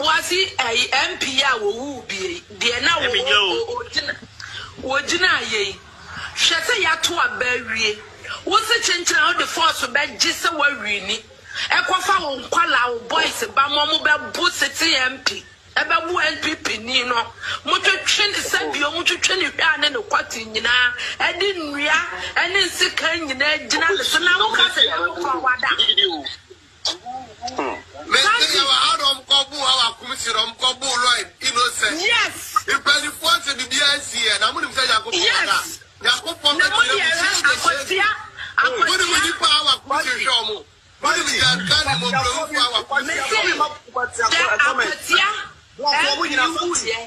Ɔboase ɛyi MP a wɔwuu bie deɛ na wɔgyina wɔgyina ayɛ yi. Hwɛ sɛ yɛato aba awie. Wo se kyenkyen a wode force bɛgye sɛ woawini. Ɛkɔfa wo nkwalaa wo boys ba ma ɔmo bɛbo sitting MP. Ɛbɛbo NPP ni no. Motwetwe ne sɛbio, motwetwe ne hwɛ ne ne kɔte nyinaa. Ɛde nnua ɛne nsekan nyinaa gyina ne so na woka sɛ Nyankopɔn wada. Mese yɛwɔ ha na ɔmkɔbo ha wakom si na ɔmkɔbo Lloyd Innocent. Mpanimfoɔ sɛ biribiara nsi yɛ na monim sɛ Nyankopɔn wada. Nyankopɔn Na mo bɛkyerɛ deɛ mo hwɛ si de Akwatia, hyɛ. Monim Akwatia. nipa a wakom si hwɛ ɔmo. Monim gyanka ne mmɔborɔhufoɔ a wakom si Mese hwɛ ɔmo. sɛ Akwatia MP wuyɛ.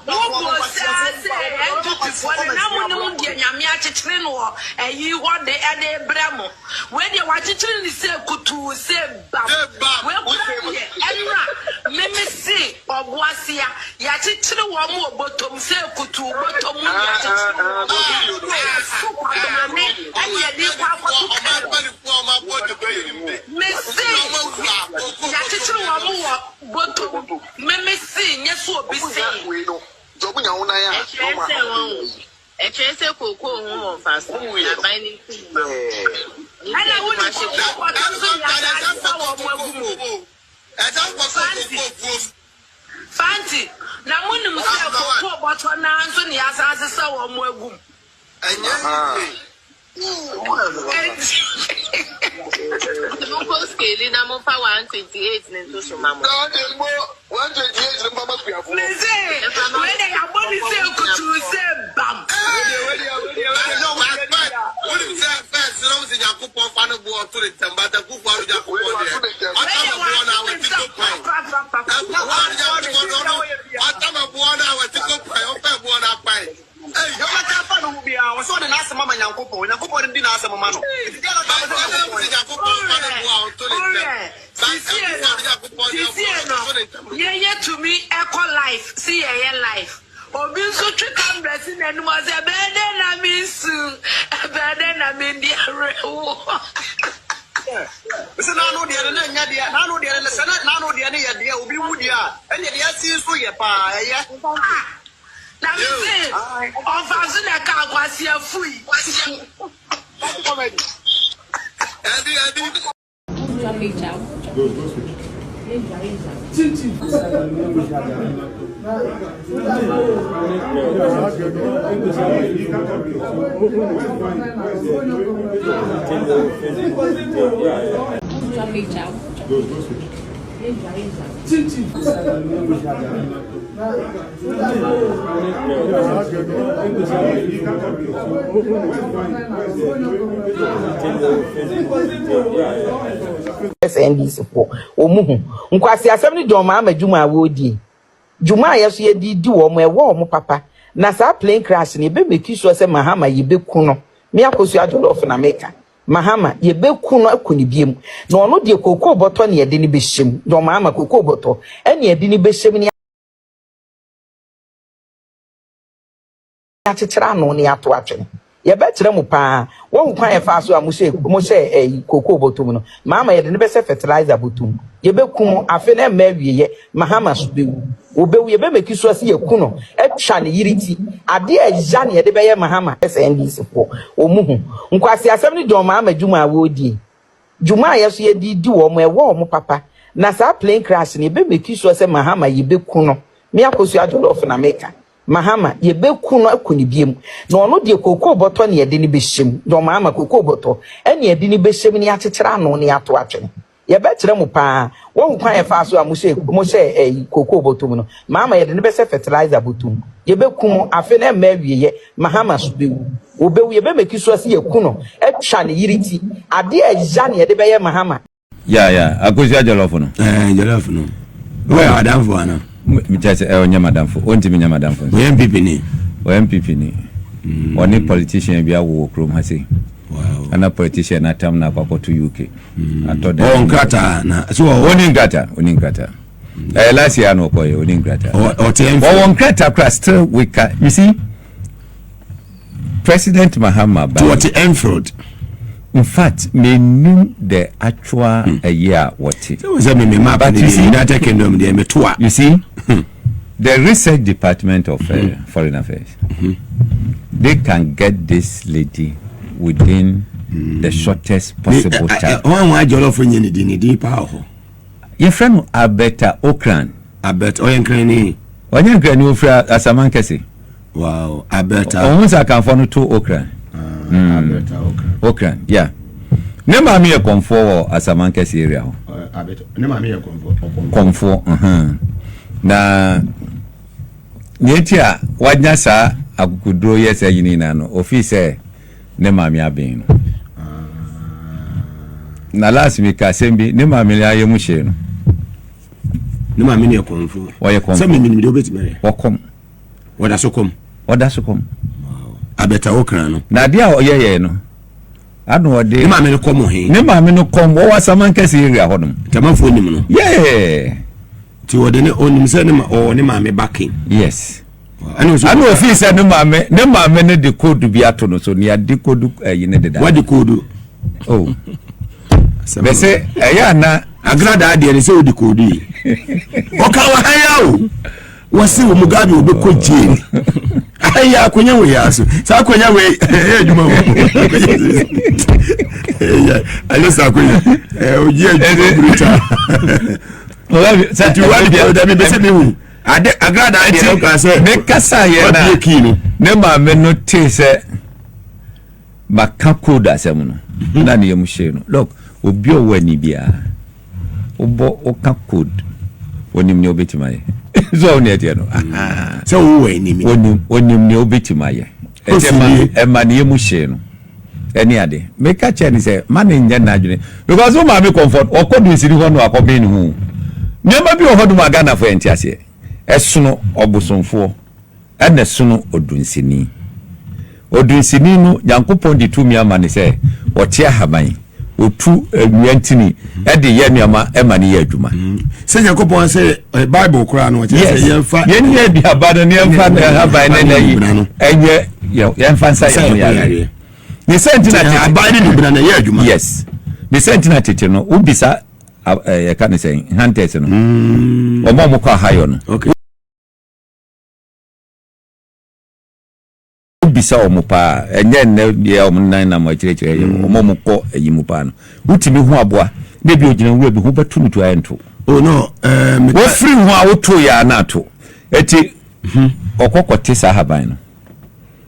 Wobɔ saa sɛ NPP foɔ no na monim deɛ Nyame akyekyere no wɔ ɛyi hɔ de ɛde brɛ mo. Wei deɛ wakyekyere ne sɛ kutuu sɛ bam. Sɛ bam. Wei kura deɛ ɛnora meme se Ɔboasea yɛakyekyere wɔn wɔ bɔtɔm sɛ kutuu bɔtɔm mu ne yɛakyekyere wɔn. Yɛso kwabrane ɛne yɛde kɔ akɔto Ɔman kɛl. mpanimfoɔ a ɔmo abɔ de bɛyɛ nim de. Mese Na ɔmo awu a koko yɛakyekyere wɔn wɔ bɔtɔm. Meme se nyɛ so obi se. Ɛkyerɛ sɛ wɔn ɛkyerɛ sɛ kookoo ho wɔ mfaso na aban no nti ma Ɛna wone koko bɔtɔm so ne yɛasase sa wɔn agu mu. Ɛsɛ nkɔkɔ Fanti. koko fuom. Fanti, na monim sɛ koko bɔtɔ naa nso ne yɛasase sa wɔn agu mu. Ɛnyɛ easy. Enti Nti monkɔ scale na momfa 128 ne nto so ma mo. Mese wei de yɛabɔ ne sɛ kutuu sɛ bam. Wonim sɛ first na wosɛ Nyankopɔn fa no boɔ ɔto ne ntɛm, but Akufo Addo Nyankopɔn deɛ Wei de ɔtama boɔ no a wɔato ne wɔte nsa ko pan. papapapa. Akufo Addo Nyankopɔn no ɔno ɔtama boɔ no a wɔte ko pan, ɔfɛ boɔ no akwan. Ei, Yɛbɛka afa no ho biara, wɔ sɛ ɔde n'asɛm ama Nyankopɔn. Onyankopɔn no di n'asɛm ma no. Nti deɛ na ɔka but sɛ ɔno Nyankopɔn sɛ yɛ. Nyankopɔn fa no boɔ a ɔto ne ntɛm. Ɔrɛ But sisie Akufo no Addo Nyankopɔn deɛ sisie ɔboɔ no no ɔto ne ntɛm. yɛyɛ tumi ɛkɔ live si yɛyɛ live, obi nso twe camera si n'anim ɔsɛ ɛbɛyɛ dɛ na mi nsu, ɛbɛyɛ dɛ na mi ndi awerɛwo. Sɛ n'ano deɛ no na nyɛ deɛ n'ano deɛ no sɛ n'ano deɛ no yɛ deɛ obi wu deɛ a, ɛnneɛ deɛ asi nso yɛ paa ɛyɛ. Ah, na mi se ɔfa so na ɛka akwasi afui. Ɛbi ɛbi. Go, go switch. Go, go switch. SNDC foɔ wɔn mu hu nkwasi asɛm ne John Mahama dwuma a wɔredie, dwuma a yɛso yɛde di wɔn ɛwɔ wɔn papa. Na saa plane crash no, yɛbɛ make sure sɛ Mahama yɛbɛku no. Me Akosua Jollof na meka Mahama yɛbɛku no aku ne biem na ɔno deɛ kookoo bɔtɔ ne yɛde ne bɛhyɛ mu. John Mahama, kookoo bɔtɔ ɛne yɛde ne bɛhyɛ mu ne akyekyere ano ne ato atwene. Yɛbɛkyerɛ mo paa wɔn kwan yɛfa so a mohyɛ ɛyi kookoo bɔtɔ mu no. Mahama yɛde ne bɛsɛ fertilizer bɔtɔ mu, yɛbɛku mo. Afe na mma awieyɛ Mahama so bɛwu, wɔbɛwu. Yɛbɛ make sure sɛ yɛku no atwa ne yere ti. Adeɛ a ɛya ne yɛde bɛyɛ Mahama. SNDC foɔ wɔn mu hu nkwasi asɛm ne John Mahama dwuma a wɔredie, dwuma a yɛso yɛde di wɔn ɛwɔ wɔn papa. Na saa plane crash no, yɛbɛ make sure sɛ Mahama yɛbɛku no. Me Akosua Jollof na meka Mahama yɛbɛku no aku ne biem na ɔno deɛ kookoo bɔtɔ ne yɛde ne bɛhyɛ mu. John Mahama, kookoo bɔtɔ ɛne yɛde ne bɛhyɛ mu ne akyekyere ano ne ato atwene. Yɛbɛkyerɛ mo paa wɔn kwan yɛfa so a mohyɛ ɛyi kookoo bɔtɔ mu no. Mahama yɛde ne bɛsɛ fertilizer bɔtɔ mu, yɛbɛku mo. Afe na mma awieyɛ Mahama so bɛwu, wɔbɛwu. Yɛbɛ make sure sɛ yɛku no atwa ne yere ti. Adeɛ a ɛya ne yɛde bɛyɛ Mahama. Ya, Akosua Jollof no. Ɛɛ, Jollof no. Woyɛ adamfo ana? Kyerɛ sɛ ɔnyɛ madamfo, ɔntumi nyɛ madamfo nso. Ɔyɛ NPP ni? Ɔyɛ NPP ni. Ɔne politician bi awo wɔ kurom ha sei. Ana politician atam na akɔ akɔto UK. Atɔ dan. Ɔwɔ nkrataa na so ɔwɔ. Ɔni nkrataa, ɔni nkrataa. Ɛyɛ last year na ɔkɔyɛ, ɔni nkrataa. Ɔte ɛnfɛ. Ɔwɔ nkrataa kora, still we can, you see, President Mahama ba. Ɔte Enfield. In fact, mennim the actual ɛyi a wɔte. Sɛ wo sɛ me me map But no you deɛ see, United Kingdom deɛ meto a. You see, the research department of foreign affairs, they can get this lady within the shortest possible time. Wɔn wɔn ajɔlɔfo nyɛ ne din ne din paa wɔ hɔ. Yɛfrɛ no Alberta Okran. Alberta ɔyɛ nkrani. Ɔnyɛ nkrani ofiri Asaman kɛse. Wow, Alberta. Ɔho sɛ akanfoɔ no to Okran. Ah, mm. Alberta Okran. Okran, yeah. Ne maame yɛ kɔnfoɔ wɔ Asaman kɛse area hɔ. Alberta, ne maame yɛ kɔnfoɔ. Kɔnfoɔ, uh-huh. Na nea eti a wanya saa akokoduro yɛ sɛ yini nyinaa no, ofii sɛ ne maame aben no. Ah. Na last mi ka asɛm bi, ne maame no ayɛ mu hyee no. Ne maame no yɛ kɔnfoɔ. Ɔyɛ kɔnfoɔ. Sɛ mi mi de obetumi ayɛ. Wɔkɔm. Wɔda so kɔm. Ɔda so kɔm. Abɛta wo kran no. Na adeɛ a ɔyɛ yɛ no, ano ɔde. Ne maame no kɔm he. Ne maame no kɔm wɔwɔ asaman kɛse area hɔ nom. Ntamanfoɔ nim no. Yeah. Ti ɔde ne onim sɛ ne ma ɔwɔ ne maame backing. Yes. Ɛna ofii sɛ ne maame ne maame no de code bi ato no so nea de code ɛyi ne deda. Wadi code. Oh. Bɛsɛ ɛyɛ ana. Agradaa deɛ ne sɛ odi code yi. Ɔka wɔ ha ya o. Wɔsi wɔ Mugabe wɔbɛkɔ jail. Ɛyɛ akonya wɔ yɛ aso. Saa akonya wɔ ɛyɛ adwuma wɔ. Ɛyɛ ɛyɛ saa akonya. Ɛyɛ ogye adwuma brutal. Nti wadi code dabi bɛsɛ mi hu. Ade agradaa deɛ ɔka sɛ. Ne kasa yɛ na ne maame no tee sɛ maka code asɛm no na ne yam hyee no. Look, obi a ɔwɔ ani biara wobɔ woka code onim nea obetumi ayɛ. So ɔwo nea ɛteɛ no. Sɛ wowɔ anim. Onim onim nea obetumi ayɛ. Ɛti ɛma ɛma ne yam hyee no. Ɛne ade. Meka kyerɛ ne sɛ ma ne nyɛ n'adwene because wo maame comfort ɔkɔ dunsini hɔ no akɔben ne ho. Nneɛma bi wɔ hɔ nom a Ghanafoɔ yɛnte aseɛ. Ɛsono ɔbosomfoɔ ɛna ɛsono odunsini. Odunsini no Nyankopɔn de tumi ama no sɛ ɔte ahaban, ɔtu nnua ntini de yɛ nneɛma ma no yɛ adwuma. Sɛ Nyankopɔn sɛ Bible koraa no ɔkyerɛ sɛ yɛmfa yɛnyɛ aduaba no ne yɛmfa ahaban ne n'ayi ɛnyɛ yɛmfa nsa yɛn ho yareɛ. Ne sɛ nti na tete ahaban ne nubena na ɛyɛ adwuma. Yes. Ne sɛ nti na tete no wobisa yɛka ne sɛn hunters no wɔn a wɔkɔ ahayɔ no. Okay. Wobisa wɔn paa, ɛnyɛ nnɛ deɛ a wɔn nan nam akyiriakyiri ɛyɛ wɔn a wɔkɔ ayi mu paa no, wotumi hu aboa na ebi ogyina nwura bi ho bɛto no tu ayɛ nto. Oh no, eh, me Wofiri ho a woto yɛ a na ato. Eti ɔkɔ kɔte saa ahaban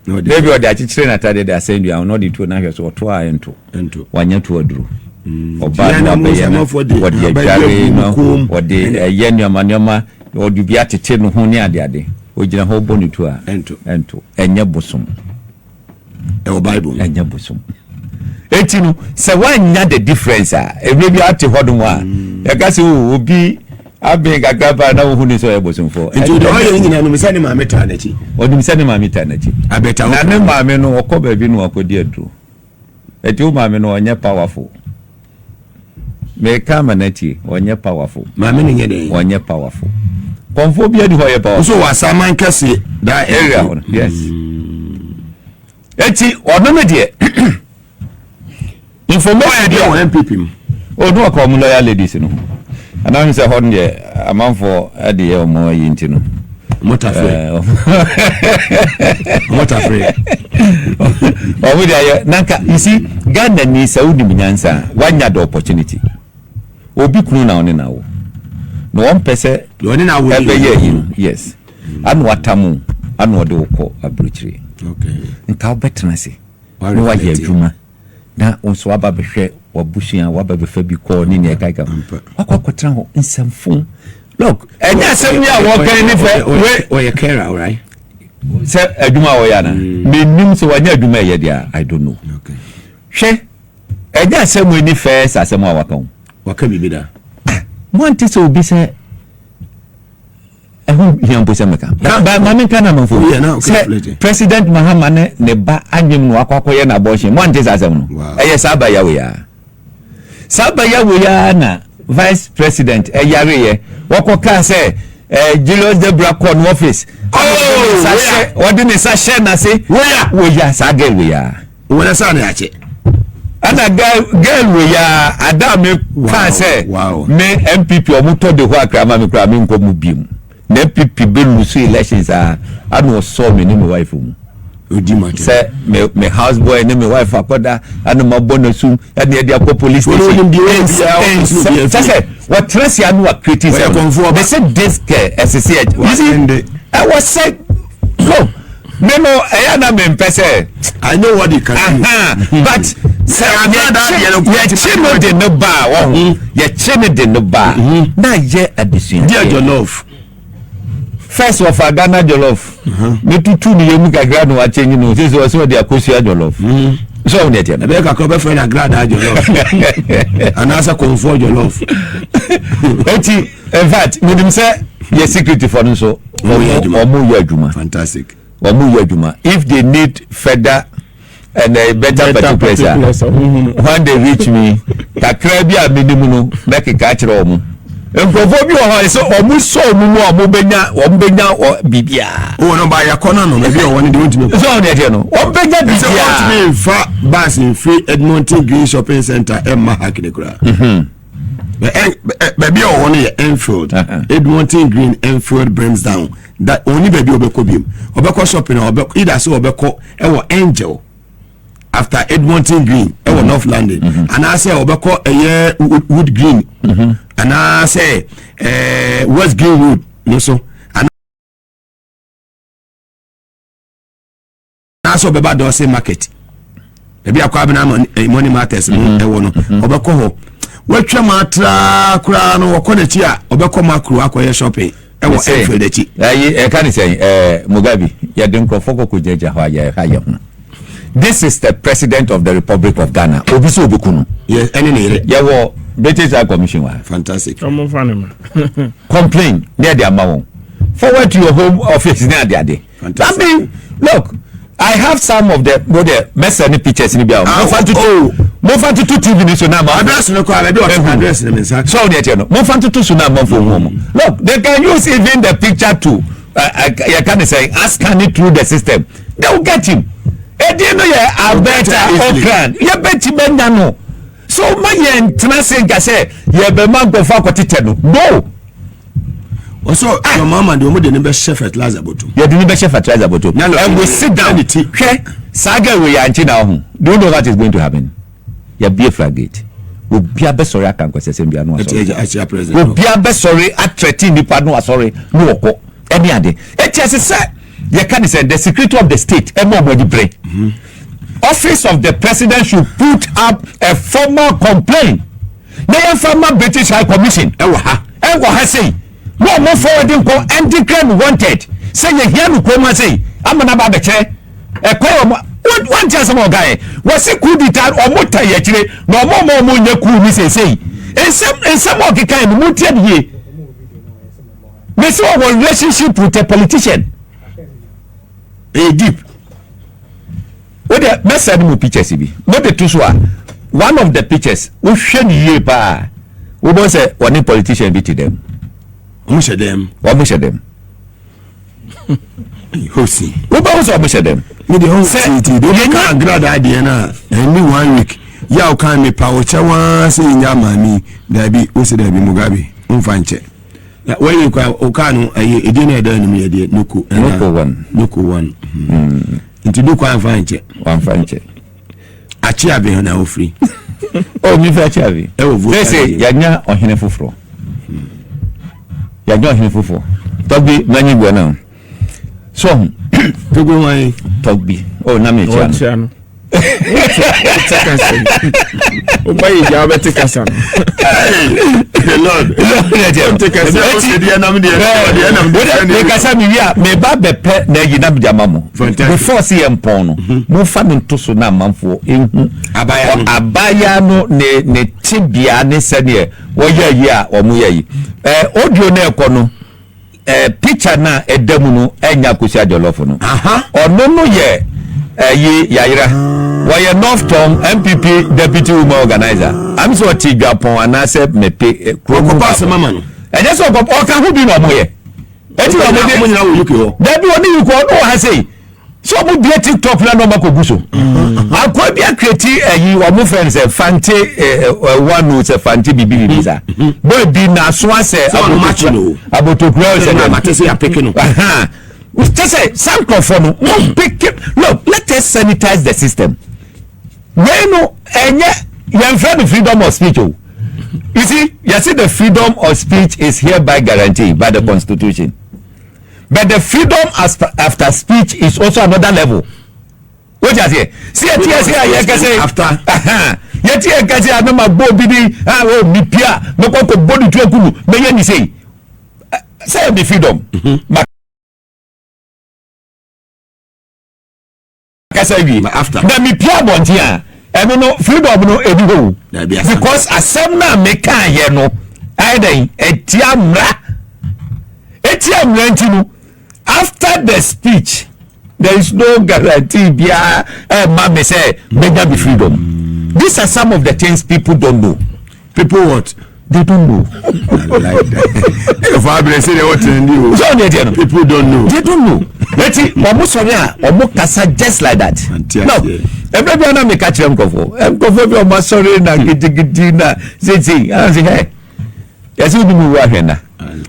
no. Na ebi ɔde akyekyere n'atadeɛ de asɛn dua ho na ɔde tuo no ahwɛ so ɔto a ɛnto. Ɛnto. Wanya tuo aduro. Ɔbaa Yɛn no na mo abɛyɛ no, nsamanfoɔ de wɔde ahaban bi adware agu no, wɔn kɔn mu. wɔde ɛyɛ nneɛma nneɛma, wɔde bi atete ne ho ne adeade. Ogyina hɔ bɔ ne tuo a, Ɛnto. ɛnto. Ɛnyɛ bosom. Ɛwɔ Bible mu. Ɛnyɛ bosom. Eti no, sɛ woannya the difference a, ɛberɛ bi ate hɔ nom a, yɛka sɛ o, obi aben kakra paa na wohu ne sɛ ɔyɛ bosomfoɔ. Nti deɛ ɔyɛ ne nyinaa no, sɛ ne maame taa n'akyi. Ɔnim sɛ ne maame taa n'akyi. Abɛta Na ne maame no, ɔkɔ baabi no wakɔdi aduro. Eti wo maame no, ɔnyɛ powerful. Meka ama no atie, ɔnyɛ powerful. Maame no nyɛ dɛn? Ɔnyɛ powerful. Kɔnfoɔ bi adi hɔ ɔyɛ powerful. Nso wɔ asaman kɛse da area hɔ no. Yes. Eti ɔno no deɛ information bi a wɔ NPP mu. O no ɔka ɔmo lawyer ladies no ho. Anaa sɛ hɔ no deɛ amanfoɔ ɛde yɛ ɔmo ayi nti no. Motafre. Motafre. Ɔmo de ayɛ nanka you see Ghana ni sɛ wonim nyansa a wanya the opportunity. Obi kunu na ɔne na awo. Na wɔn pɛ sɛ ɔne na awo ɛbɛyɛ ayi no yes. Ano atam ano ɔde wo kɔ aburokyire. Okay. Nka wobɛtena ase na wayɛ adwuma. Na wo nso waba bɛhwɛ w'abusua, waba bɛfa bi kɔ ne nea ɛkeka ho. Wakɔ akɔtena hɔ nsɛmfo. Look, ɛnyɛ asɛm yi a wɔkan ne fɛ. Ɔyɛ carer, right? Sɛ adwuma a ɔyɛ ana? Menim sɛ wanyɛ adwuma ɛyɛ deɛ I don't know. Hwɛ, ɛnyɛ asɛm yi ne first asɛm a waka ho. Waka biribi da. Moante sɛ obi sɛ Ɛho hia mpo sɛ meka. Ba ma menka no amanfoɔ mu sɛ President Mahama ne ne ba anwem no akɔ akɔyɛ no abortion. Moante saa asɛm no? Ɛyɛ saa baya wei ara. Saa baya wei ara na Vice President ɛyareeɛ. Wɔkɔ kaa sɛ eh, Julius Debra kɔ no office. Oh, wɔde ne nsa hyɛ n'ase. Woya. Woya saa girl wei ara. Wɔn nsa na yɛakyɛ. Ɛna girl girl wei a ada a me kaa sɛ me NPP ɔmo tɔ de hɔ akra ma me koraa me nkɔ mu biem. Na NPP bɛ lose elections a ana ɔsɔɔ me ne me wife mu. Sɛ me me house boy ne me wife akɔda ana ma bɔ n'asum ɛna yɛde akɔ police station. Kyɛ sɛ wɔtena se ano a create sɛ me se this girl ɛsese ɛ you see ɛwɔ sɛ no. Me no ɛyɛ na me mpɛ sɛ. I know what you can do. But sɛ yɛkye no de no ba a wɔho mm-hmm. yɛkye no de no ba a mm-hmm. na yɛ adesua. Deɛ jollof. First wɔfa Ghana jollof. Mm-hmm. Ne tutu ne yɛ mu kakra na wakyɛ nyi no sɛ sɛ ɔsɛ ɔde akosua jollof. So ɔmo deɛ tiɛ no. Ɛbɛyɛ kakra ɔbɛfrɛ no agradaa jollof. Anaasɛ kɔnfoɔ jollof. Eti in fact menim sɛ yɛ security fɔ no nso. Wɔn yɛ adwuma. Fantastic. Wɔn yɛ adwuma. If they need further and uh, better, better particulars, uh, when they reach me, kakra bi a menim no mɛkeka akyerɛ wɔn. Nkurɔfoɔ bi wɔ hɔ sɛ wɔn sɔ wɔn mu a wɔn bɛnya wɔn bɛnya biribiara. Wɔn no ba yɛ kɔ no baabi a wɔn de wɔn ntumi. Sɛ wɔn deɛ teɛ no wɔn bɛnya biribiara. Sɛ wɔn ntumi nfa bus nfiri Edmonton Green Shopping Center ɛmma Hackney koraa. Baabi a ɔwɔ no yɛ Enfield, Edmonton Green, Enfield, Brimsdown. Da ɔni baabi a ɔbɛkɔ biom. Ɔbɛkɔ shopping a ɔbɛkɔ either sɛ ɔbɛkɔ ɛwɔ Angel after Edmonton Green ɛwɔ North London anaasɛ ɔbɛkɔ ɛyɛ Wood Green anaasɛ ɛɛ West Green Road no so. Anaasɛ ɔbɛba Dawson market baabi akɔ abena eh, money matters no mhm. ɛwɔ no mhm. ɔbɛkɔ hɔ watwa mu atraa koraa no wɔkɔ n'akyi a ɔbɛkɔ makro akɔyɛ shopping ɛwɔ Enfield akyi. ɛyi ɛka ne sɛn ɛɛ Mugabe yɛde nkurɔfoɔ kɔkɔ gyinagyina hɔ a yɛ ha yɛ ho this is the president of the Republic of Ghana obi sɛ obeku no. yɛ ɛne ne yere. yɛwɔ British High Commission wa. Fantastic. ɔmo fa ne ma. Complain ne ɛde ama wɔn forward to your home office ne ade ade. I mean, look, I have some of the mo de mɛsɛ ne pictures ni bi a mo fa tutu mo fa tutu TV ni so na ma. Address no kɔ abɛbi ɔtí address ni mi nsa. So ɔni ɛkyɛ no mo fa tutu so na ma fo hu mo. Look, they can use even the picture to yɛ ka ne sɛ scan it through the system. They will get him. Edin no yɛ Alberta Okran yɛ bɛ ti bɛ nya no. So ma yɛn tena se nka sɛ yɛ bɛ ma nkɔfo akɔtetɛ no. No. Wɔsɔ ah. John Mahama deɛ wɔn de ne bɛhyɛ fertilizer bɔtɔ. Yɛde ne bɛhyɛ fertilizer bɔtɔ. And we sit down. Hwɛ saa girl wei ankye na ɔho. Do you know what is going to happen? Yɛabie floodgate. Obia bɛsɔre aka nkɔsɛsɛm bia no asɔre. Obia bɛsɔre atrɛte nipa no asɔre no ɔkɔ ɛne ade. Eti ɛsɛ sɛ yɛka ne sɛ the security of the state ɛma ɔmo ani bere. Office of the president should put up a formal complaint. Na yɛmfa ma British High Commission ɛwɔ ha ɛwɔ ha sei na ɔmo forward nkɔ ɛndeclare no wanted sɛ yɛhia no kurom ha sei ama no aba abɛkyerɛ ɛkwan ɔmo wante asɛm a ɔka yɛ wɔse coup d'etat ɔmo ta yɛ akyire na ɔmo ɔmo ɔmo nyɛ coup ni seesei nsɛm nsɛm a ɔkeka yɛ no mo tie no yie mesi ɔwɔ relationship with a politician ɛyɛ deep. Wo deɛ mɛ send mo pictures bi mo de to so a one of the pictures wo hwɛ no yie paa wo bɔ sɛ wɔne politician bi te dɛm. Wɔn hyɛ dɛm. Wɔn hyɛ dɛm. Hosi. Wo bɛ ho sɛ wɔn hyɛ dɛm. Mi de ho ti ti de yɛn nya agrada adeɛ na ɛni one week yà ɔkan mi pa ɔkyɛ waa sɛ yɛn nya maame dabi o sɛ dabi Mugabe nfa nkyɛ. Na wɔyɛ kwa ɔkaa no ɛyɛ edin na ɛda anim yɛ deɛ noko ɛna noko one noko one hmm. nti noko anfa nkyɛ wanfa nkyɛ akye abe na ofiri oh mi fi akye abe ɛwɔ vote sɛ yɛanya ɔhene foforɔ yɛanya ɔhene foforɔ tɔgbi manyi gua na so tɔgbi wan tɔgbi oh na mi kyia no wote kasa yi woba yɛ gya wobɛte kasa no mekasa mewie a meba bɛpɛ na ayi na mede ama mo before sɛ yɛ mpɔn no mhm. momfa me nto so na amanfoɔ ɛhu abaya no ne ne tebea ne sɛdeɛ wɔyɛ ayi a wɔyɛ yi audio no ɛkɔ no Eh, picture no a ɛda mu no ɛnyɛ Akosua Jollof no. Ɔno no yɛ ɛyi Yayera. Wɔyɛ North Tong NPP deputy woman organizer. Am sɛ ɔte Dwapɔn anaasɛ Mepe eh, kuro mu Ɔkɔpa asɛm ama no. Ɛnyɛ sɛ ɔkɔpa, ɔka ho bi na ɔmo yɛ. Eti na ɔmo de. Ɔmo nyinaa wɔ UK hɔ. Dabi ɔne UK ɔno wɔ ha sei. Sɛ ɔmo bie TikTok na na ɔmo akɔgu so. Akoa bi akreti ɛyi ɔmo fɛn sɛ fante ɛɛ one o sɛ fante bibi bibi sa. Boy bi n'aso asɛ abotokura sɛ dɛ. Mate sɛ yɛapeke no. Kyɛ sɛ saa nkurɔfoɔ no mo peke, look, let us sanitize the system. Wei no ɛnyɛ yɛn fɛ no freedom of speech o. You see, yɛsi the freedom of speech is hereby guaranteed by the constitution. But the freedom as after speech is also another level. O ti aseɛ si yɛ ti yɛ si yɛ kɛse yɛ ti yɛ kɛse a mɛma bɔ obi di a o mi pia mɛkɔ kɔ bɔ ne tuo kunu mɛyɛ ne sei sɛ yɛ mi freedom ma kasa wie na mi pia abɔnten a ɛno no freedom no ebi hɔ o because asɛm na mi kan yɛ no ayɛ dɛ ɛtia mmra etia mmra nti no after the speech there is no guarantee biara ɛma mi sɛ menya mi freedom. These are some of the things people don't know. People what? They don't know. I like that. If I be say they what you. So they don't know. People don't know. They don't know. Eti omo sori a omo kasa just like that. No. Ebre bi na me ka kire nkofo. Nkofo bi omo sori na gidigidi na sisi. I say hey. Yesi ni mu wa hwe na.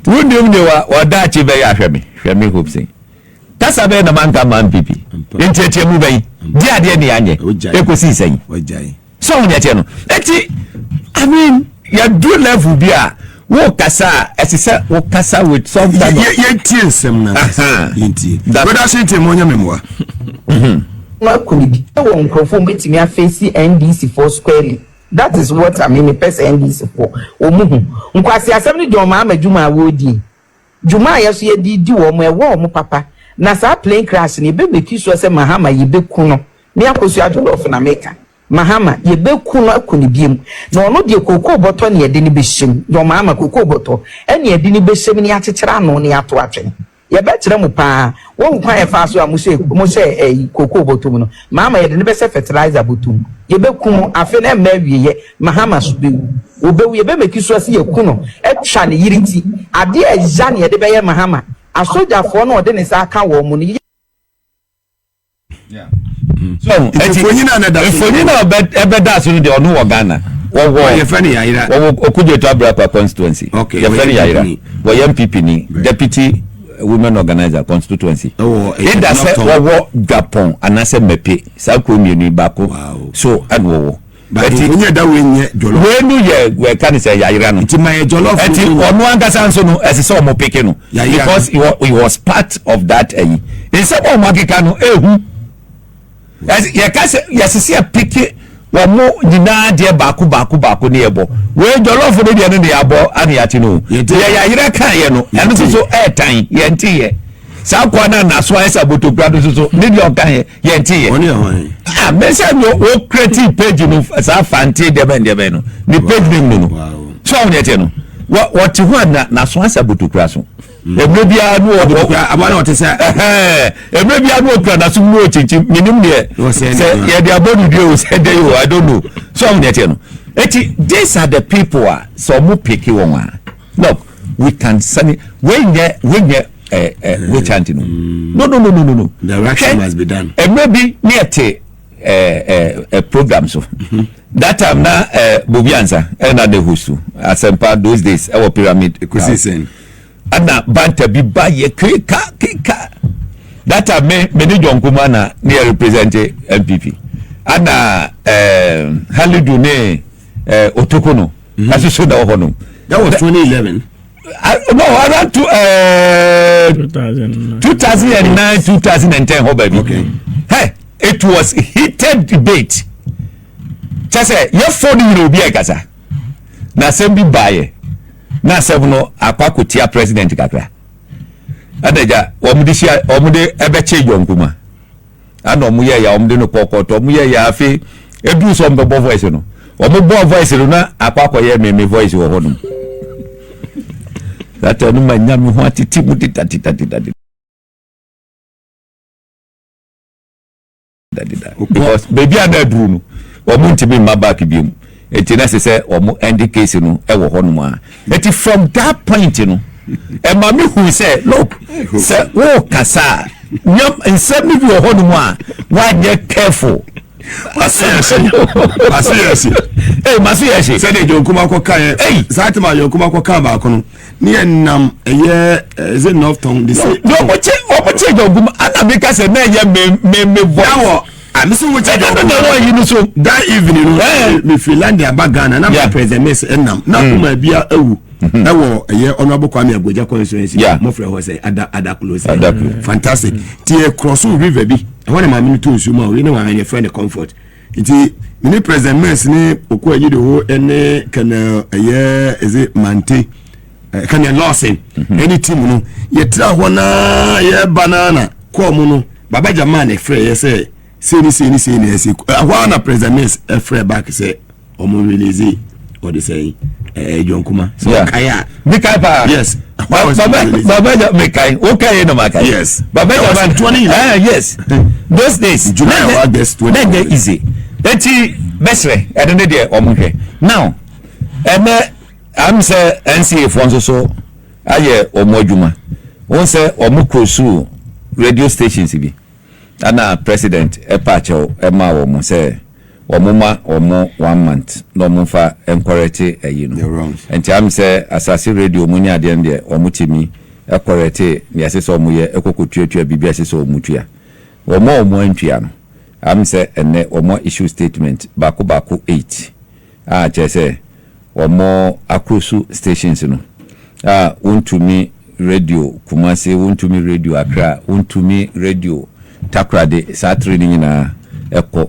Wo ni mu wa wa da chi be ya hwe me. Hwe me hope say. Kasa bɛyɛ na manka ma NPP. Ntiatia mu bɛyi. Di adeɛ ne yɛanyɛ. Ekosi sɛn. Sɛ wɔn yɛteɛ no. Eti I mean yɛdu level bi a wo kasa a ɛsɛ sɛ wo kasa with some kind of. Yɛntie nsɛm na yɛntie. Brother Shinti mo nyɛ memoa. No akɔ ne bi wɔ nkurɔfoɔ mbɛtumi afeesi NDC foɔ squarely, that is what I mean. Mepɛ sɛ NDC foɔ wɔn hu nkwasi asɛm no John Mahama adwuma a wɔredi dwuma a yɛso yɛde di wɔn ɛwɔ wɔn papa na saa plane crash no yɛbɛ make sure sɛ Mahama yɛbɛku no ne akosua jollof na meka Mahama yɛbɛku no aku ne biem na ɔno deɛ kookoo bɔtɔ ne yɛde ne bɛhyɛm John Mahama kookoo bɔtɔ ɛne yɛde ne bɛhyɛm ne yɛakyekyere ano ne yɛato atwene. Yɛbɛkyerɛ mo paa wɔn kwan yɛfa so a mo hyɛ mo hyɛ ɛyi kookoo bɔtɔ mu no Mahama yɛde ne bɛhyɛ fertilizer bɔtɔ mu yɛbɛku mo afe na mma awieyɛ Mahama so bɛwu wɔbɛwu yɛbɛ make sure sɛ yɛku no atwa ne yiri ti adeɛ ɛya ne yɛde bɛyɛ Mahama asogyafoɔ no ɔde ne nsa aka wɔn mu no. So mfonyin a na da so mfonyin a ɛbɛda so no deɛ ɔno wɔ Ghana wɔwɔ yɛfrɛ no Yayira wɔwɔ Okudzeto Aburakwa constituency. Okay, yɛfrɛ no wɔyɛ Yayira NPP. Wɔyɛ NPP ni, deputy women organizer constituency. Ɛwɔ ɛyɛ ida sɛ North. Wɔwɔ Dwapɔn anaasɛ Mɛpe saa kuro mmienu yi baako so ɛna wɔwɔ. But mfonyin a ɛda wei nyɛ jollof. Wei no yɛ wɔka ne sɛ Yayira no. Nti ma yɛ jollof. Ɛti ɔno ankasa nso no ɛsɛ sɛ ɔmo peke no Yayira. Because he was part of that ɛyi nsɛm a ɔmo akeka no ehu yɛka sɛ yɛsisi ɛpeke wɔn mo nyinaa deɛ baako baako baako ne yɛbɔ wei jollof no deɛ no ne yɛabɔ ana yɛate no Yɛnte. yɛ Yayira kan yɛ no ɛno nso so ɛɛtan yɛnte yɛ saa kwan na naso ayɛ sɛ abotokura no nso so ne deɛ ɔka yɛ yɛnte yɛ. Ɔne yɛ hwan? Ah, mɛsɛ no o create page no saa fante deɛbɛn deɛbɛn no ne page name no. So àwọn yɛn tiɛ no wɔ wɔte hɔ a na naso asɛ abotokura so emire biara no wɔ Abotokura aboa na ɔte sɛ. Ɛhɛn, emire biara no okura naso mu okyinkyin minim deɛ Wɔsɛ sɛ ne- yɛde abɔ ne dua o sɛ de o, I don't know. So àwọn yɛn tiɛ no eti these are the people a sɛ ɔmo pick wɔn a, look, we can sani wei nyɛ wei nyɛ ɛ ɛ wei chant no no no no no no no. The action Hwɛ, must be done. Mmerɛ bi ne yɛte ɛɛ ɛɛ ɛ program so that time na Bobi Ansa ɛna de host Asɛmpa those days ɛwɔ Pyramid Ekosi House. Sɛn. Ɛna banta bi ba yɛ keka keka. That time me ne John Kuma na ne yɛ represent NPP ɛna Halidu ne Otoko no ɛsoso na ɛwɔ hɔ nom. That was 2011. No, around 2009, 2010 hɔ baabi. Hey, it was heated debate kyɛ sɛ yɛfɔ no nyina obi a ɛkasa na asɛm bi baayɛ na asɛm no akɔ akɔtia president kakra ɛna gya wɔn de hyia wɔn de ɛbɛkye John Kuma ɛna wɔn yɛ ya wɔn de no kɔkɔtɔ wɔn yɛ ya. Afei edu sɛ wɔn bɛbɔ voice no, wɔn bɔ voice no na akɔ akɔyɛ mɛmɛ voice wɔ hɔ nom that no ma nya mi ho atete mu tita tita tita tita tita because beebi a na aduru no wɔn ntumi mma back bi mu eti na sɛ sɛ wɔn end case no ɛwɔ hɔ nom a eti from that point no ɛma mi hu sɛ look sɛ wɔɔkasa a. Nsɛm no bi wɔ hɔ nom a woanyɛ careful. Maso yɛ hye. Maso yɛ hye. Ee, maso yɛ hye. Sɛdeɛ John Kuma kɔ kan yɛ. Ei. Saa tema John Kuma kɔ kan baako no. Ne yɛ nam ɛyɛ ɛsɛ North Tong de se. Na ɔmo kye ɔmo kye John Kuma ana mi ka sɛ na ɛyɛ me me me voice. Yawɔ amisi wo kye John Kuma. Ɛna na ɛwɔ yi no so. That evening no me firi London aba Ghana na my president miss ɛnam na kuma bi awu. Ɛwɔ ɛyɛ Honourable Kwame Agbodza constituency. Mo frɛ hɔ sɛ Ada Adaklo sɛ. Fantastic. Ti yɛ cross river bi. Ɛhɔ na maame no to nsuo mu a oyi ne maame no yɛfrɛ no Comfort. Nti me ne President Mills ne Oko Ayidoho ne Colonel ɛyɛ ɛdze Mante eh, Colonel Lawson mhm. ɛne team no yɛtra hɔ naa yɛba naa na kɔɔ mu no Baba Jamal na ɛfrɛ yɛ sɛ sei ne sei ne sei na ɛsɛ ɛhɔ ara na President Mills ɛfrɛ back sɛ ɔmo release ɔde sɛn ɛɛ John Kuma sɛ ɔkae a mekae paa yes baba baba ja mekae o kae na makae yes baba ja man eh yes those days July or August 20 na nyɛ easy eti bɛsrɛ ɛno ne deɛ ɔmo hwɛ now ɛnɛ am sɛ NCA foɔ nso so ayɛ ɔmo adwuma wɔn sɛ ɔmo kɔ radio stations bi ɛna president ɛpa akyɛw ɛma wɔn sɛ wɔn ma wɔn one month na wɔn nfa nkɔrɛte ɛyi no. Nti am sɛ Asase Radio mu ne adeɛ no deɛ, wɔn tumi kɔrɛte nea ɛsɛ sɛ wɔn yɛ, ɛkɔ kɔ tuatua biribi a ɛsɛ sɛ wɔn tua. Wɔn a wɔn antua no, am sɛ ɛnnɛ wɔn a issue statement baako baako 8 a kyerɛ sɛ wɔn akrosu stations no a wontumi radio Kumasi, wontumi radio Accra, wontumi radio Takoradi, saa tere no nyinaa ɛkɔ.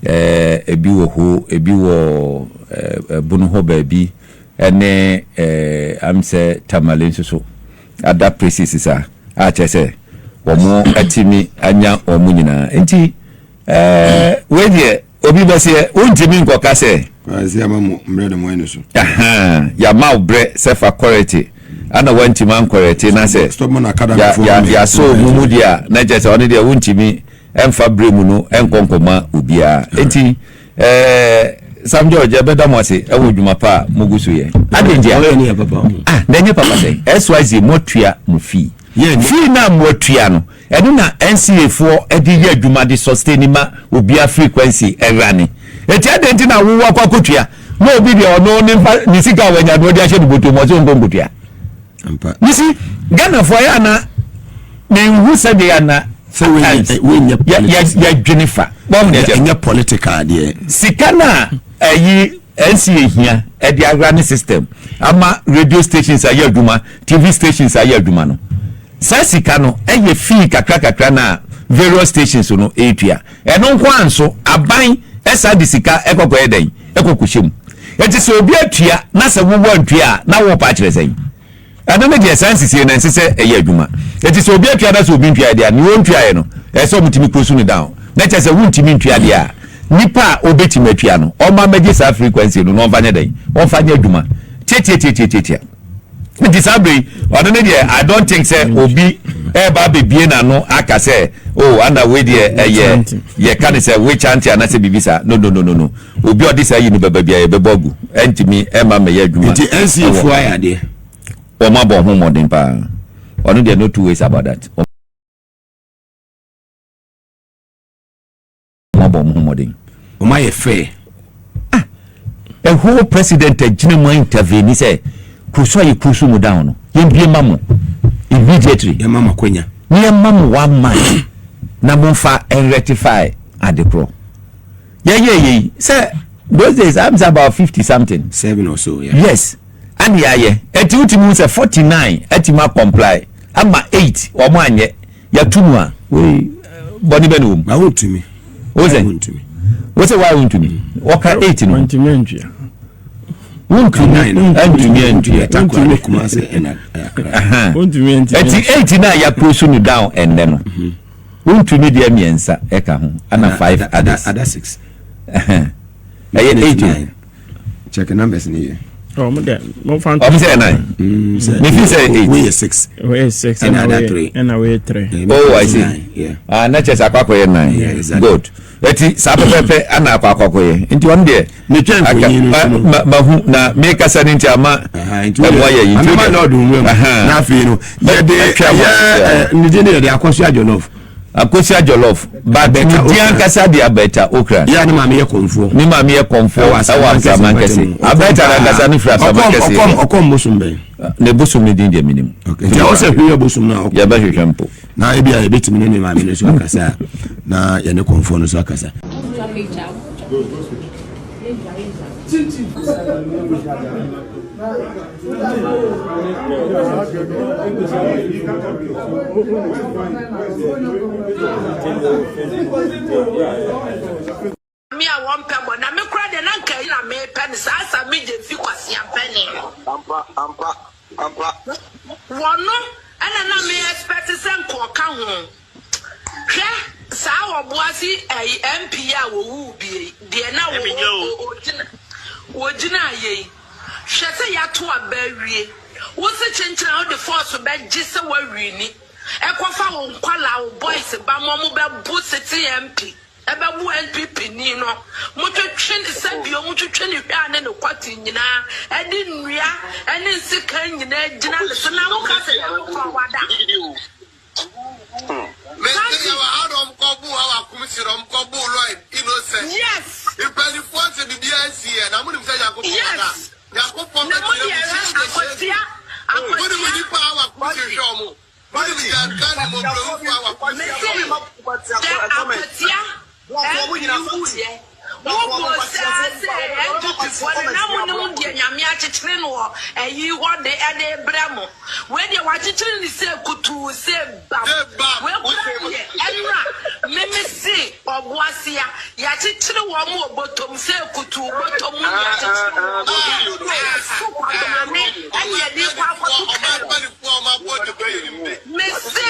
Ɛɛ, ebi wɔ Ho, ebi wɔ ɛɛ Bono hɔ baabi, ɛne ɛɛ am sɛ Tamale nso so. Other places saa a kyerɛ sɛ wɔn atumi anya wɔn nyinaa. Nti ɛɛ wei deɛ obi bɛseɛ wontumi nkɔka sɛ. Sɛ yɛama mo mmerɛ na moayɛ no so. Ahaa, yɛama wo berɛ sɛ fa kɔrɛte ana woantumi ankɔrɛte na sɛ yɛasɔ mu mu deɛ a na kyerɛ sɛ ɔno deɛ wontumi ɛmfa berɛ mu no nkɔ nkɔma obiara. Enti eh, Sam George, yɛbɛda mo ase wɔ dwuma pa a mogu so yɛ. Adɛn nti a? Ah, na ɛnyɛ papa sɛn? SYZ, moatua mo fee. Fee no a moatua no, ɛno na NCA foɔ de yɛ adwuma de sustain ma obiara frequency rane. Enti adɛn nti na wo wakɔ akɔtua na obi deɛ ɔno ne mfa ne sika a wanya no ɔde ahyɛ ne bɔtɔ mu ɔsɛ ɔnkɔ nkɔtua? You see, Ghanafoɔ yɛ ana menhu sɛdeɛ ana at times yɛdwene fa. Ɛnyɛ political deɛ. Sika no a ɛyi NCA hia ɛde awura ne system ama radio stations ayɛ adwuma, TV stations ayɛ adwuma no, saa sika no ɛyɛ fee kakra kakra na various stations no ɛretua. Ɛno nko ara nso aban ɛsan de sika ɛkɔkɔyɛ dɛn? Ɛkɔ kɔhyɛ mu. Enti sɛ obi atua na sɛ wo woantua a, na worepa akyerɛ sɛn? Ɛno ne deɛ saa nsisie no ɛnsɛ sɛ ɛyɛ adwuma. Enti sɛ obi atua na sɛ obi ntuaeɛ deɛ a, nea ɔntuaeɛ no, ɛsɛ sɛ wɔtumi close no down. Na kyerɛ sɛ wontumi ntua deɛ a, nipa a ɔbɛtumi atua no, ɔmma mmɛgye saa frequency no na ɔmfa nyɛ dɛn? Ɔmfa nyɛ adwuma. Tiatiatiatiatia. Nti saa bere yi, ɔno ne deɛ I don't think sɛ obi ɛreba abɛbie n'ano aka sɛ oh ana wei deɛ ɛyɛ yɛka ne sɛ witch hunting anaasɛ biribi saa. No no no no no. Obi a ɔde saa yi no bɛba biara yɛbɛbɔ agu. Ɛntumi ɛmma mmɛyɛ adwuma. Nti NCA foɔ ayɛ adeɛ. Wɔn abɔ ho mmɔden paa. Ɔno deɛ no two ways about that. Wɔn abɔ wɔn ho mmɔden. Wɔn ayɛ fair. Ah, a whole president agyina mu intervene sɛ kurusu a yɛ kurusu mu down no yɛn bie ma mo immediately. Yɛn ma mo akonya. Ne yɛn ma mo one month na mo nfa rectify adekorɔ. Yɛyɛ yei sɛ those days I'm say about 50 something. Seven or so, yeah. Yes. Ɛne yɛayɛ. Ɛti wotumi hu sɛ 49 atumi akɔmply ama 8 wɔn anyɛ. Yɛatu mu a wei bɔne bɛ ne wɔ mu. Ba wontumi. Wo sɛ? Wontumi. Wo sɛ why wontumi? Wɔka 8 no. Wontumi antua. Wontumi antumi antua. Wontumi Kumasi ɛna Accra. Wontumi antumi. Ɛti 8 no a yɛakuro no down ɛnnɛ no. Wontumi deɛ mmiɛnsa ɛka ho ɛna 5 others. Ada 6. Ɛyɛ 8 o. Check numbers ni yɛ. Ɔmo dɛ mo fa nto. Ɔmo sɛ 9. Me fi sɛ 8. Wei yɛ 6. Wei yɛ 6 ɛna ada 3. Ɛna wei yɛ 3. Oh I see. Yeah. Ah na kyerɛ sɛ akɔ akɔyɛ 9. Yeah, exactly. Good. Eti saa pɛpɛpɛ ana akɔ akɔ akɔyɛ. Nti ɔno deɛ. Metwa mfonyin no so no. Ma hu na mekasa ne nti ama ɛmo ayɛ yi. Nti ama lɔɔdu nwura mu. Na afei no yɛde yɛ ne din yɛde akɔso adwonɔf. Akosua Jollof, but ne Abɛta din Okran. ankasa de Abɛta Okran. Yɛ a ne maame yɛ kɔmfoɔ. Ne maame yɛ kɔmfoɔ Ɛwɔ ɛwɔ Asaman Asaman Kɛse Kɛse. mpɔtam. Abɛta Ɔkɔm n'ankasa no firi Asaman Ɔkɔm Kɛse. ɔkɔm ɔkɔm bosom bɛn? Ne bosom ne din deɛ menim. Okay. Nti ɛwɔ sɛ hwehwɛ bosom no a ɔkɔm. Yɛbɛhwehwɛ mpo. Na ebi a yɛbɛtumi ne ne maame no nso akasa a na yɛne kɔmfoɔ no nso akasa. Me a wɔmpɛ bɔ na me koraa deɛ na nka yi na mepɛ no saa sa me gye fi kwasea mpɛne no. Ampa ampa ampa. Wɔno ɛna na me expect sɛ nka ɔka ho. Hwɛ saa ɔboase ɛyi MP yi a wɔwuu bie yi deɛ na wɔ ɔgyina wɔgyina ayɛ yi hwɛ sɛ yato aba awie wo se kyenkyen a wode force bɛgye sɛ wawini ɛkɔfa wo nkwalaa wo boys ba mo ɔmo bɛbo sitting MP ɛbɛbo NPP ni no mo twetwe ne sɛ bio mo twetwe ne hwɛ a ne ne kɔte nyinaa ɛde nnua ɛne nsekan nyinaa gyina ne so na wo ka sɛ Nyankopɔn wada. Mese yɛwɔ ha na ɔmo kɔ boo awa kumsi na ɔmo kɔ boo Lloyd innocent. Yes. Mpanyinfoɔ sɛ biribiara nsi yɛ na mo nim sɛ Nyankopɔn wɔ da. Yes. Nyankopɔn Na mo bɛkyerɛ deɛ mo hwɛ si de hyɛ akwatia Mo nim akwatia. nipa awa kumsi hwɛ ɔmo. Mo nim gyanka ne mɔbrɔwufo awa kumsi Mese sɛ akwatia MP wuiɛ mo bɔ saa sɛ NPP foɔ no na mo nim deɛ Nyame akyekyere no wɔ ɛyi hɔ de ɛde brɛ mo. Wei deɛ wakyekyere ne sɛ kutuu sɛ bam. Wei koraa deɛ ɛnora meme se ɔboasea yakyekyere wɔn wɔ bɔtɔm sɛ kutuu bɔtɔm mu ne yakyekyere wɔn ɛso kwabrane ɛne yɛde kɔ akɔto kɛl. Mese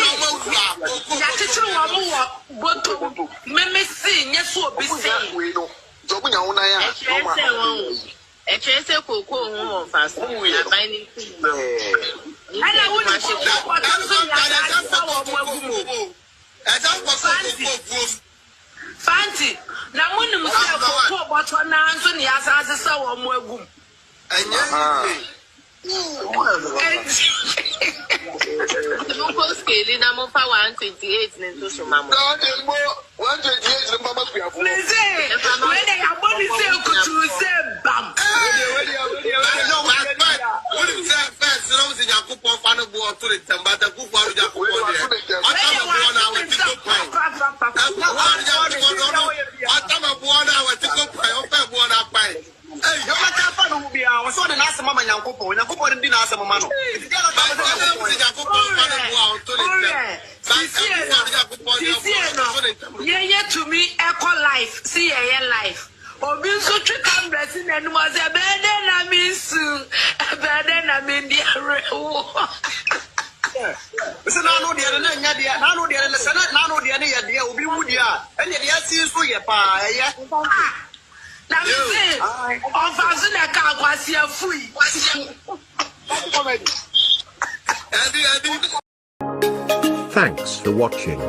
yakyekyere wɔn wɔ bɔtɔm meme se nyɛ so obi se. Ɛkyerɛ sɛ wɔn Ɛkyerɛ sɛ kookoo ho wɔ mfaso na aban no ntu mma wo. Ɛna wonim kookoo bɔtɔ nso nea asaase sa wɔn agu mu o. Fanti, Fanti, na monim sɛ kookoo bɔtɔ no ara nso nea asaase sa wɔn agu mu. Enti. Nti monkɔ scale na momfa 128 no nto so ma mo. Mese, wei deɛ yɛabɔ ne sɛ kutuu sɛ bam. Wei deɛ wɔato ne nsa papapapa. Deɛ ɔbɛka afa ne ho biara, ɔsɛ ɔde n'asɛm ama Nyankopɔn. Onyankopɔn no di n'asɛm ma no. Enti deɛ na ɔka bɛsɛ Nyankopɔn yɛ. Ɔwerɛ, ɔwerɛ, sisie no, sisie no, yɛyɛ tumi ɛkɔ life, si yɛyɛ life. Obi nso twe camera si n'anim ɔsɛ ɛbɛyɛ dɛn na mensu, ɛbɛyɛ dɛn na mendi awerɛhoɔ. Sɛ n'ano deɛ no na ɛnyɛ deɛ, n'ano deɛ no sɛ n'ano deɛ no yɛ deɛ obi wu deɛ a, ɛnneɛ deɛ asi nso yɛ paa, ɛyɛ. Ah! Na me se ɔfa so na ɛka akwasi afui. Thanks for watching.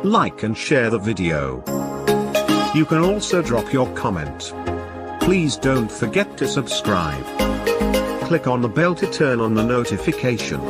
Like and share the video. You can also drop your comment. Please don't forget to subscribe. Click on the bell to turn on the notification.